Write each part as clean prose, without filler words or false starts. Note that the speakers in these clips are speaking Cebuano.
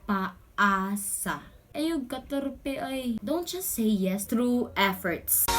Paasa. Ayog katorpe ay. Don't just say yes through efforts.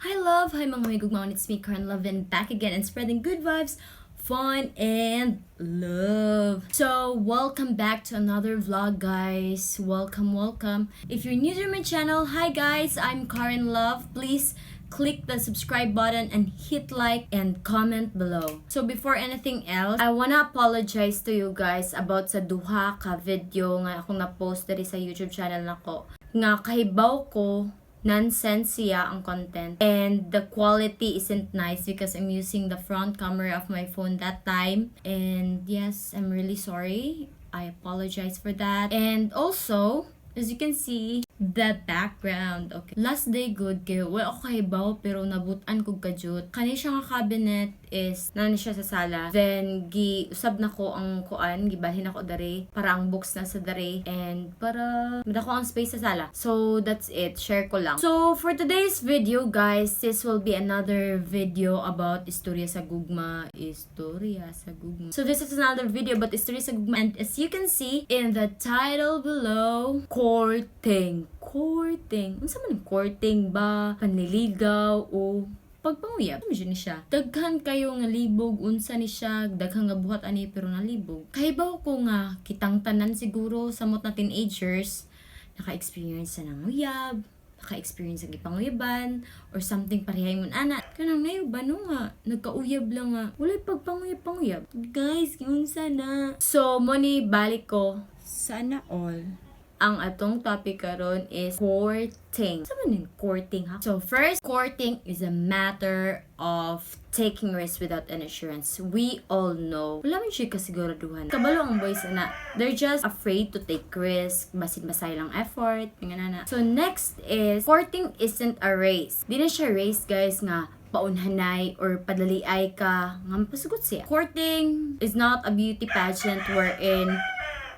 Hi love! Hi mga may gugmaon. It's me, Karen Love, and back again and spreading good vibes, fun, and love. So, welcome back to another vlog, guys. Welcome, welcome. If you're new to my channel, hi guys, I'm Karen Love. Please click the subscribe button and hit like and comment below. So before anything else, I wanna apologize to you guys about sa duha ka video nga akong na-post diri sa YouTube channel nako. Nga kahibaw ko nonsense siya ang content and the quality isn't nice because I'm using the front camera of my phone that time. And yes, I'm really sorry. I apologize for that. And also, as you can see, the background. Okay. Last day gud kay wala ako kahibaw pero nabutan kog kadyot. Kani siya nga cabinet is naa ni siya sa sala. Then gi usab na ko ang kuan, gibalhin ako dere para ang books na sa dere and para madako ang space sa sala. So that's it. Share ko lang. So for today's video, guys, this will be another video about istorya sa gugma, istorya sa gugma. So this is another video about istorya sa gugma and as you can see in the title below, courting. Courting. Unsa man ang courting ba? Panliligaw o pagpanguyab. Ano ni siya? Daghan kayo nga libog, unsa ni siya, daghan nga buhat ani pero nalibog. Kahibaw ko nga kitang tanan siguro samot na teenagers naka-experience sa nanguyab, naka-experience sa gipanguyaban or something parehay mo ana. Kanang nayo ba no nga nagkauyab lang nga walay pagpanguyab-panguyab. Guys, unsa na? So, mo ni balik ko. Sana all. Ang atong topic karon is courting. Unsa man yung courting ha? So first, courting is a matter of taking risks without an assurance. We all know. Wala man siya kasiguraduhan. Kabalo ang boys na they're just afraid to take risk, basin masay lang effort, nga na. So next is courting isn't a race. Di na siya race, guys, nga paunhanay or padaliay ka nga mapasugot siya. Courting is not a beauty pageant wherein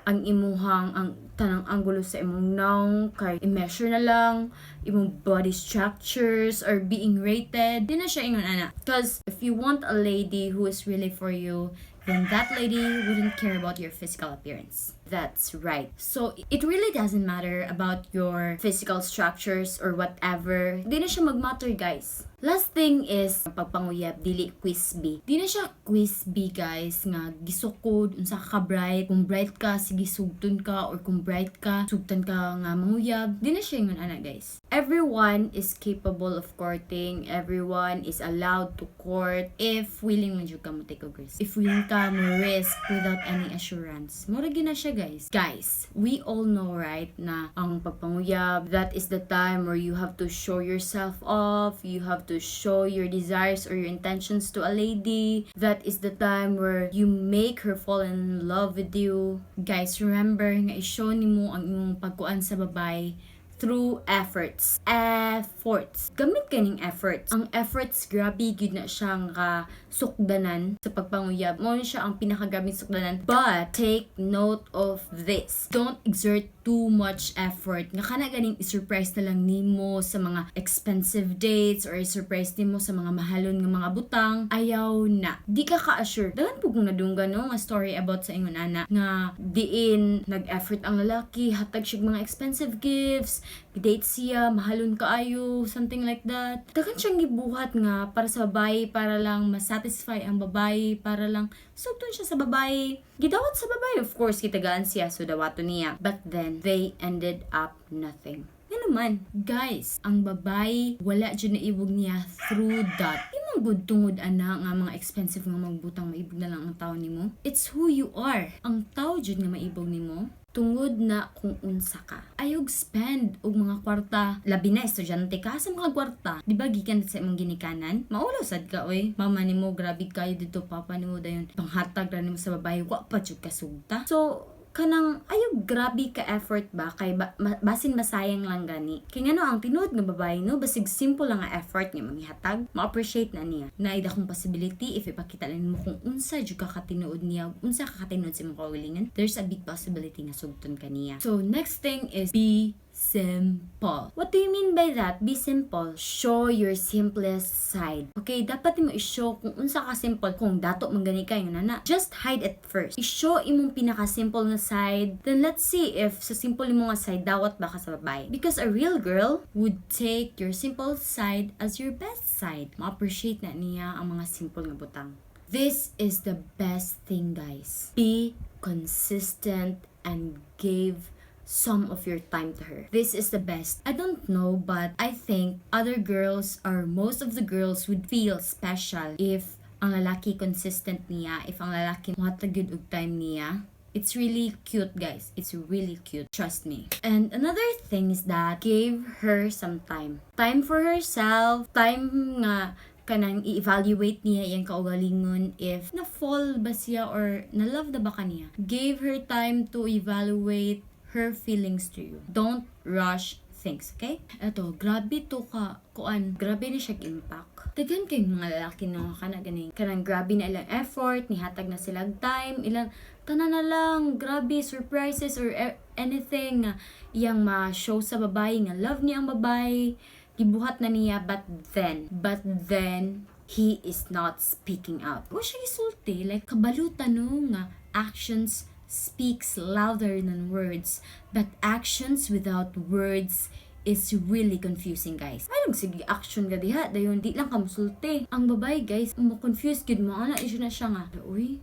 ang imuhang ang tanang anggulo sa imong nawong kay i-measure na lang imong body structures or being rated. Di na siya ingon ana because if you want a lady who is really for you, then that lady wouldn't care about your physical appearance. That's right. So, it really doesn't matter about your physical structures or whatever. Di na siya magmatter, guys. Last thing is, pagpanguyab, dili quiz bee. Di na siya quiz bee, guys, nga gisukod, unsa ka bright. Kung bright ka, sige sugton ka, or kung bright ka, sugtan ka nga manguyab. Di na siya ingon ana, guys. Everyone is capable of courting. Everyone is allowed to court if willing man jud ka mo take og risk. If willing ka mo risk without any assurance. Mura gyud na siya, guys. Guys, we all know, right, na ang pagpanguyab, that is the time where you have to show yourself off, you have to show your desires or your intentions to a lady. That is the time where you make her fall in love with you. Guys, remember nga i-show nimo ang imong pagkuan sa babae through efforts. Efforts. Gamit kaning efforts. Ang efforts, grabe gyud na siyang ka sukdanan sa pagpanguyab. Mao ni siya ang pinakagrabing sukdanan. But, take note of this. Don't exert too much effort. Nga kana ganing i-surprise na lang nimo sa mga expensive dates or i-surprise nimo sa mga mahalon nga mga butang. Ayaw na. Di ka ka-assure. Daghan pud kong nadunggan no nga story about sa ingon ana nga diin nag-effort ang lalaki, hatag siya mga expensive gifts, date siya, mahalon kaayo, something like that. Daghan siyang gibuhat nga para sa babae, para lang masatisfy ang babae, para lang sugton siya sa babae. Gidawat sa babae, of course, gitagaan siya, so dawaton niya. But then, they ended up nothing. Nga naman, guys, ang babae, wala dyan naibog niya through that. Di man gud tungod ana nga mga expensive nga magbutang maibog na lang ang tao nimo. It's who you are. Ang tao jud nga maibog nimo tungod na kung unsa ka. Ayog spend og mga kwarta. Labi na estudyante ka sa mga kwarta. Di ba gikan sa imong ginikanan? Maulaw sad ka oy. Mama nimo grabe kayo dito, papa nimo dayon panghatag ra nimo sa babae, wa pa jud ka sugta. So kanang ayaw grabe ka effort ba kay ba, basin masayang lang gani kay ngano ang tinuod nga babae no, basig simple lang nga effort nga mangihatag, ma-appreciate na niya. Naay dakong possibility if ipakita lang nimo kung unsa jud ka katinuod niya, unsa ka katinuod sa imong kaugalingon, there's a big possibility nga sugton ka niya. So next thing is be Simple. What do you mean by that? Be simple. Show your simplest side. Okay, dapat mo i-show kung unsa ka simple, kung dato man gani ka yung nana. Just hide it first. I-show imong pinaka-simple nga side. Then let's see if sa simple mo nga side dawat ba ka sa babae. Because a real girl would take your simple side as your best side. Ma-appreciate na niya ang mga simple nga butang. This is the best thing, guys. Be consistent and give some of your time to her. This is the best. I don't know, but I think other girls or most of the girls would feel special if ang lalaki consistent niya, if ang lalaki mohatag gyud og time niya. It's really cute, guys. It's really cute. Trust me. And another thing is that gave her some time. Time for herself, time nga kanang i-evaluate niya iyang kaugalingon if na-fall ba siya or na-love na ba kaniya. Gave her time to evaluate her feelings to you. Don't rush things, okay? Eto, grabe to ka, kuan, grabe ni siya impact. Daghan kay mga lalaki no kana ganing kanang grabe na ilang effort, nihatag na silang time, ilang tanan na lang, grabe surprises or anything nga iyang ma-show sa babae nga love niya ang babae, gibuhat na niya, but then he is not speaking out. Wa siya gisulti, like kabalutan no nga actions speaks louder than words, but actions without words is really confusing, guys. Ay, sige, action ka diha, dayon di lang ka musulti. Ang babae, guys, mo confused gid mo ana issue na siya nga. Uy,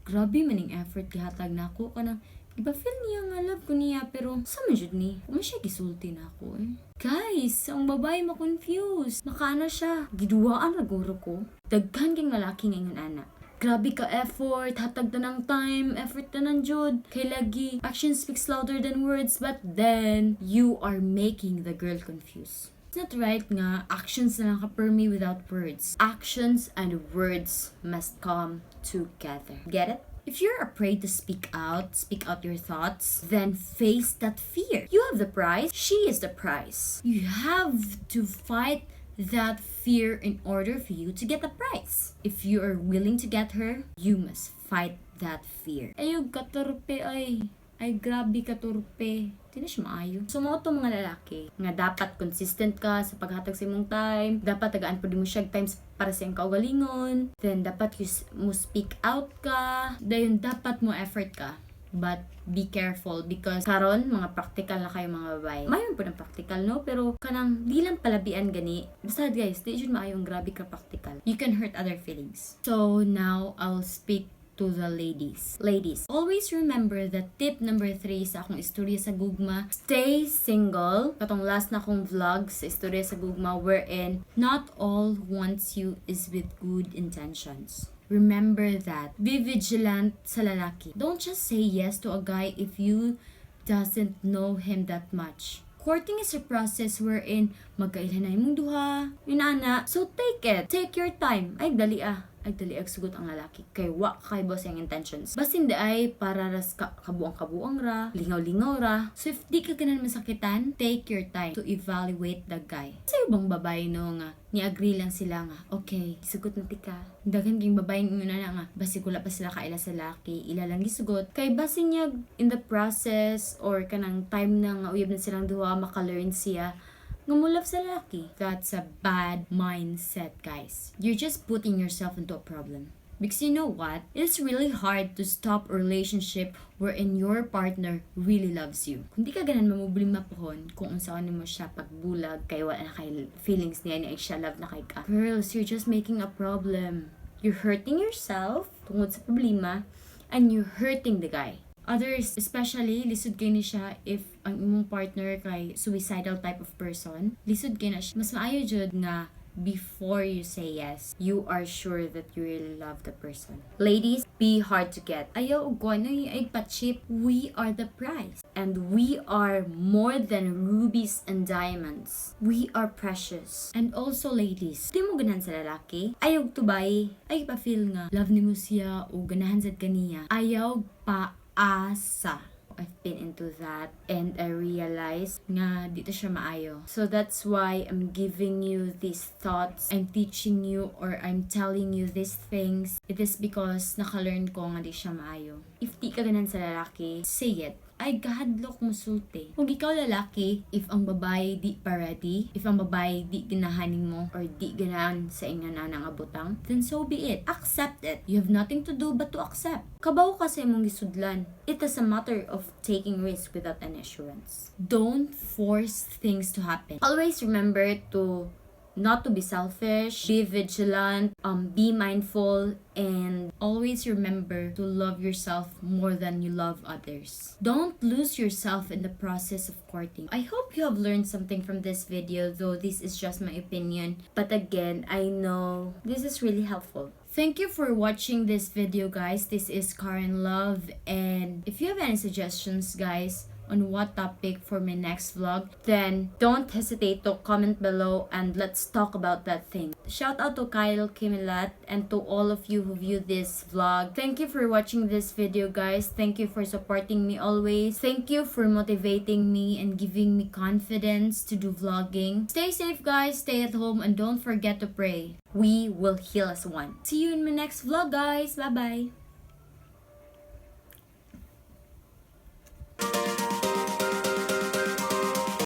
grabe maning effort gihatag nako, kanang iba feel niya nga love ko niya, pero sa man jud ni wa siya gisulti na ako eh. Guys, ang babae ma-confuse. Makaano siya? Giduwaan ra guro ko. Daghan kay lalaki ngayon ana. Grabe ka effort, hatag na ng time, effort na ng jud. Kay lagi, action speaks louder than words, but then, you are making the girl confused. It's not right nga actions na lang ka permi without words. Actions and words must come together. Get it? If you're afraid to speak out your thoughts, then face that fear. You have the prize, she is the prize. You have to fight that fear in order for you to get the prize. If you are willing to get her, you must fight that fear. Ayaw katorpe ay. Ay, grabe katorpe. Di na siya maayo. So, mao to, mga lalaki, nga dapat consistent ka sa paghatag sa imong time. Dapat tagaan pud mo siya times para sa iyang kaugalingon. Then, dapat you, mo speak out ka. Dayon, dapat mo effort ka. But be careful because karon mga practical na kayo, mga babae. Mayon po ng practical, no? Pero kanang di lang palabian gani. Basta, guys, di jud maayo ang grabe ka practical. You can hurt other feelings. So now I'll speak to the ladies. Ladies, always remember that tip number 3 sa akong istorya sa gugma, stay single. Katong last na akong vlog sa istorya sa gugma wherein not all wants you is with good intentions. Remember that. Be vigilant sa lalaki. Don't just say yes to a guy if you doesn't know him that much. Courting is a process wherein magkaila na imong duha. Yun ana. So take it. Take your time. Ay, dali ah. Ay, dali ag sugot ang lalaki. Kay wa kay boss ang intentions. Basin di ay para ras ka, kabuang-kabuang ra, lingaw-lingaw ra. So if di ka ganan masakitan, take your time to evaluate the guy. Sa ubang babae no nga, ni-agree lang sila nga, "Okay, sugot na tika." Daghan king babae nga na nga, basig wala pa sila kaila sa laki, ila lang gisugot. Kay basin niya in the process or kanang time na nga uyab na silang duha, maka-learn siya nga mo love sa lalaki. That's a bad mindset, guys. You're just putting yourself into a problem. Because you know what? It's really hard to stop a relationship wherein your partner really loves you. Kung di ka ganan mamroblema pohon kung unsaon nimo siya pagbulag kay wala na kay feelings niya niya siya love na kay ka. Girls, you're just making a problem. You're hurting yourself tungod sa problema and you're hurting the guy. Others, especially, lisod kay ni siya if ang imong partner kay suicidal type of person. Lisod kay na siya. Mas maayo jud nga before you say yes, you are sure that you really love the person. Ladies, be hard to get. Ayaw og kuan ay pa-cheap. We are the prize. And we are more than rubies and diamonds. We are precious. And also, ladies, di mo ganahan sa lalaki. Ayaw tubay. Ay pa-feel nga love nimo siya o ganahan sad kaniya. Ayaw paasa. I've been into that and I realized nga dito siya maayo. So that's why I'm giving you these thoughts. I'm teaching you or I'm telling you these things. It is because naka-learn ko nga di siya maayo. If di ka ganan sa lalaki, say it. Ay, gahadlok musulti. Kung ikaw lalaki, if ang babae di pa ready, if ang babae di ganahan nimo or di ganahan sa ingana nga butang, then so be it. Accept it. You have nothing to do but to accept. Kabaw ka sa imong gisudlan. It is a matter of taking risk without an assurance. Don't force things to happen. Always remember to not to be selfish, be vigilant, be mindful, and always remember to love yourself more than you love others. Don't lose yourself in the process of courting. I hope you have learned something from this video, though this is just my opinion. But again, I know this is really helpful. Thank you for watching this video, guys. This is Karen Love, and if you have any suggestions, guys, on what topic for my next vlog, then don't hesitate to comment below and let's talk about that thing. Shout out to Kyle Kimilat and to all of you who viewed this vlog. Thank you for watching this video, guys. Thank you for supporting me always. Thank you for motivating me and giving me confidence to do vlogging. Stay safe, guys. Stay at home and don't forget to pray. We will heal as one. See you in my next vlog, guys. Bye-bye.